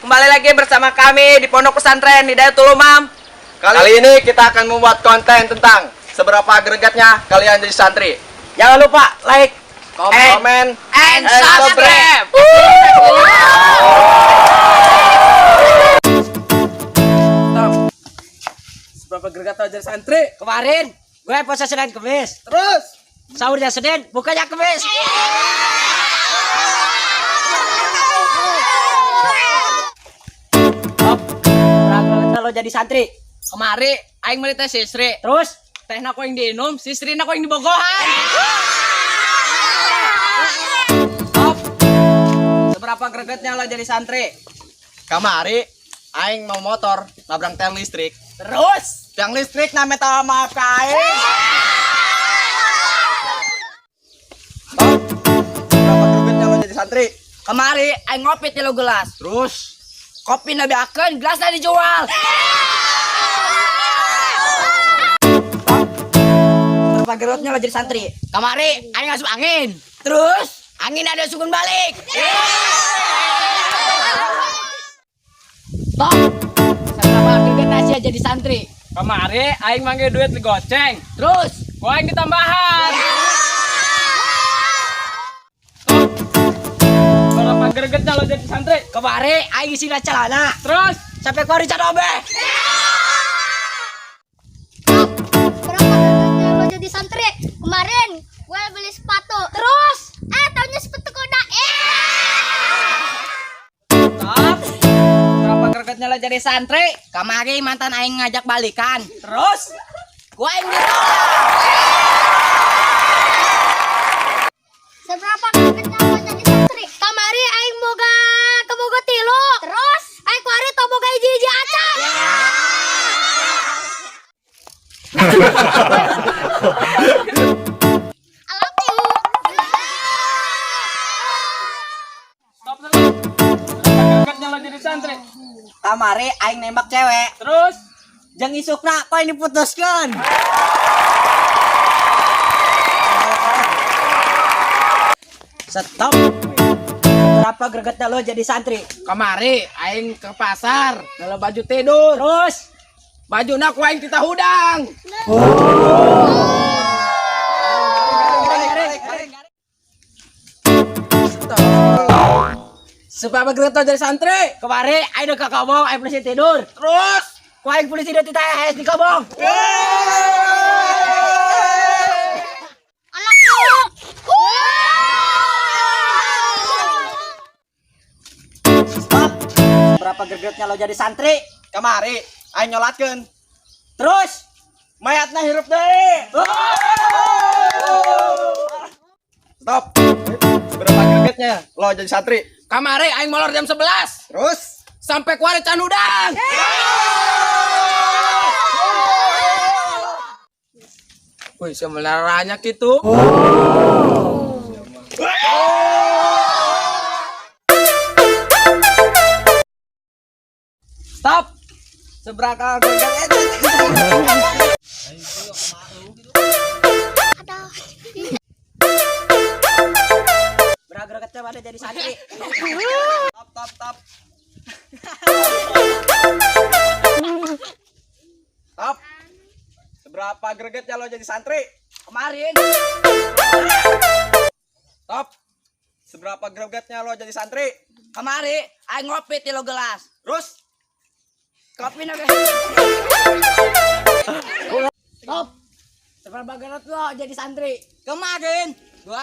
Kembali lagi bersama kami di Pondok Pesantren Hidayatul Umam. Kali ini kita akan membuat konten tentang seberapa gregetnya kalian jadi santri. Jangan lupa like, Komen, and subscribe. Stop. Seberapa greget lo jadi santri? Kemarin gue puasa Senin Kemis. Terus. Sahurnya Senin, bukannya Kemis. Stop. Berapa lo jadi santri? Kemari aing meuli teh sisri. Terus Tehna ku aing diinum, sisrina ku aing dibogohan. Stop. Seberapa gregetnya lo jadi santri? Kamari aing mau motor nabrak tiang listrik. Terus. Tiang listrik na minta maaf ke aing. Stop. Seberapa gregetnya lo jadi santri? Kemari aing ngopi 3 gelas. Terus. Kopi na beakeun, gelasna dijual. Berapa gerotnya lo jadi santri? Kemari aing ngasup angin. Terus angin ada sukun balik. Stop. Seberapa gregetnya sih jadi santri? Kemari aing manggil duit digoceng. Terus Ku aing ditambahan. Stop. Berapa gregetnya lo jadi santri? Kemari aing isina celana. Terus. Sampai keluar cadobe. Berapa gregetnya lo jadi santri? Kemarin gue beli sepatu. Terus, taunya sepatu kuda. Stop. Berapa gregetnya lo jadi santri? Kemari mantan aing ngajak balikan. Terus. Gua aing ditolak. Seberapa gregetnya lo jadi santri? Kamari aing boga keboga tilu. Terus, aing kuari teu boga hiji-hiji acan. I love you. Stop, stop. Berapa gregetnya lo jadi santri? Kamari aing nembak cewek. Terus. Jang isukna kok ini putuskan. Stop. Berapa gregetnya lo jadi santri? Kemari aing ke pasar, ngeula baju tidur. Terus Bajuna ku aing titah hudang. Seberapa greget lo jadi santri? Kemari aing ke kobong, aing polisi tidur. Terus. Ku aing polisi tidur titah hees di kobong. I love you. Stop. Berapa gregetnya lo jadi santri? Kamari aing nyolatkeun. Terus Mayatna hirup deui. Stop. Berapa gregetnya lo jadi santri? Kamari aing molor jam 11. Terus. Sampai kuari can hudang. Wih, sebenarnya gitu. Stop. Seberapa gregetnya? Aduh. Berapa gregetnya pada jadi santri? Stop, stop, stop. Stop. Seberapa gregetnya lo jadi santri? Kemarin Stop. Seberapa gregetnya lo jadi santri? kemari aing ngopi 3 gelas. Terus. Kopi na Stop. Seberapa greget lo jadi santri? Kemarin gua